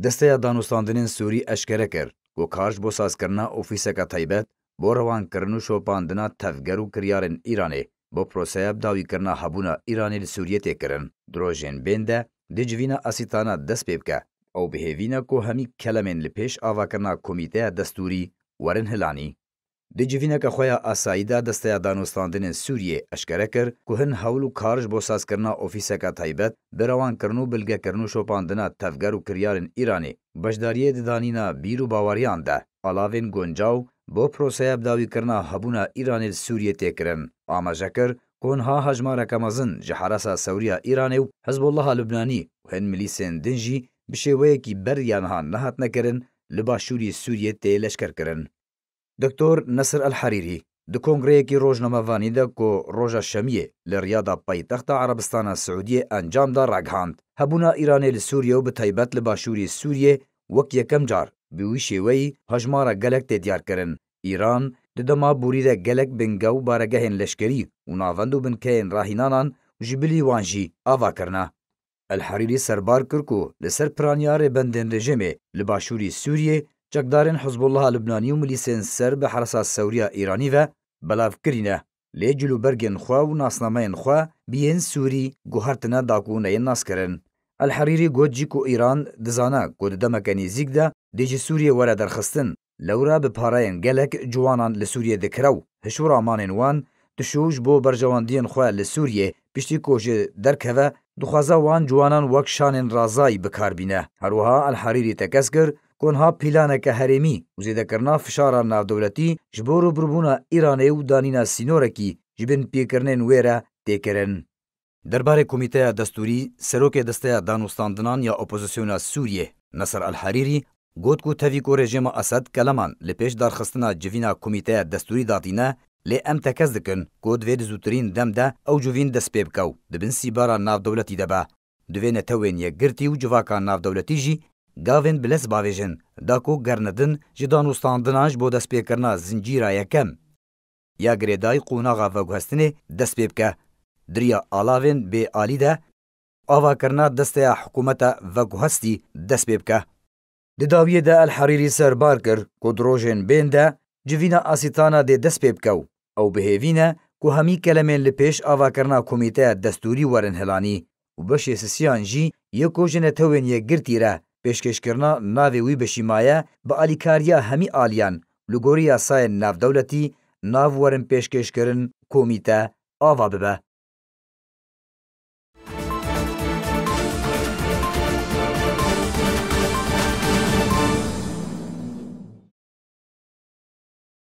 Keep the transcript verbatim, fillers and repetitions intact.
Desteya Danûstandinên Sûrî eşkere kir ku kar ji bo sazkirina ofîseke taybet bo rewankirin û şopandina tevger û kiryarên Îranê bo proseya bidawîkirina hebûna Îranê li Sûriyê tê kirin. Di rojên bên de dê civîna Asîtana dest pê bike. Ew bi hêvî ne ku hemî kelemên li pêş avakirina komîteya destûrî werin hilanî. Di civîneke xwe ya asayî de Desteya Danûstandinên Sûriyê eşkere kir ku hin hewl û kar ji bo sazkirina ofîseke taybet bi rewankirin û bilgekirin û şopandina tevger û kiryarên Îranê, beşdariyê di danîna bîr û baweriyan de, alavên guncaw bo proseya bidawîkirina hebûna Îranê li Sûriyê tê kirin. Amaje kir ku niha hejmareke mezin ji Herasa Sewriya Îranê û Hizbullaha Lubnanî û hin milîsên din jî bi şêweyekî ber ya niha nehatine kirin, li başûrî Sûriyê tê leşkerkirin. Doktor Nesir El Herîrî di kongreyekî rojnamevanî de ku roja Şemiyê li Riyada paytexta Erebistana Siûdiyê encam da ragihand, hebûna Îranê li Sûriye û bi taybet li başûrî Sûriyê wek yekem car bi wî şêweyî hejmara gelek tê diyarkirin. Îran di dema borî de gelek binge û baregehên leşkerî û navend û binkeyên rahînanan û ji bilî wan jî ava kirine. El Herîrî serbar kir ku li ser piraniya rêbendên rejîmê li başûrî Sûriyê çekdarên Hizbullaha Libnanî û milîsên ser bi Hersa Sewriya Îranî ve belav kirîne, lê cilûbergên xwe û nasnameyên xwe bi yên Sûrî guhertine da ku neyên naskirin. El Herîrî got jî ku Îran dizane ku di demeke nêzîk de dê ji Sûriyê were derxistin, lewra bi pareyên gelek ciwanan li Sûriyê dikire û hişûramanên wan dişû ji bo berjewendiyên xwe li Sûriyê piştî ku ji derkeve dixwaze wan ciwanan wek şanên razayî bi kar bîne. Her wiha El Herîrî tekez kir ku niha planeke herêmî û zêdekirina fişara navdewletî ji bo rûbirûbûna Îranê û danîna sînorekî ji binpêkirinên wê re tê kirin. Derbarê Komîteya Destûrî, Serokê Desteya Danûstandinan ya Opozisyona Sûriyê, Nasser El Herîrî, got ku tevî ku rejîma Esed keleman li pêş darxistina civîna Komîteya Destûrî datîne, lê em tekez dikin ku divê di zûtirîn dem de ew civîn dest pê bike û di bin sîbara navdewletî de be. Divê Netewên Yekgirtî û civaka navdewletî jî gavên bi lez bavêjin, da ku gernedin ji danûstandinan ji bo destpêkirina zincîra yekem ya girêdayî qonaxa veguhestinê dest pê bike. Di riya alavên bê alî de avakirina desteya hikûmeta veguhestî dest pê bike. Di dawiyê de El Herîrî serbar kir ku di rojên bên de civîna Asîtana dê dest pê bike û ew bi hêvî ne ku hemî kelemên li pêş avakirina Komîteya Destûrî werin hilanî û beşê sisiyan jî yê ku ji Netewên Yekgirtî re pêşkêşkirina navê wî beşî maye bi alîkariya hemî aliyan li gorî yasayên navdewletî nav werin pêşkêşkirin komîte ava bibe.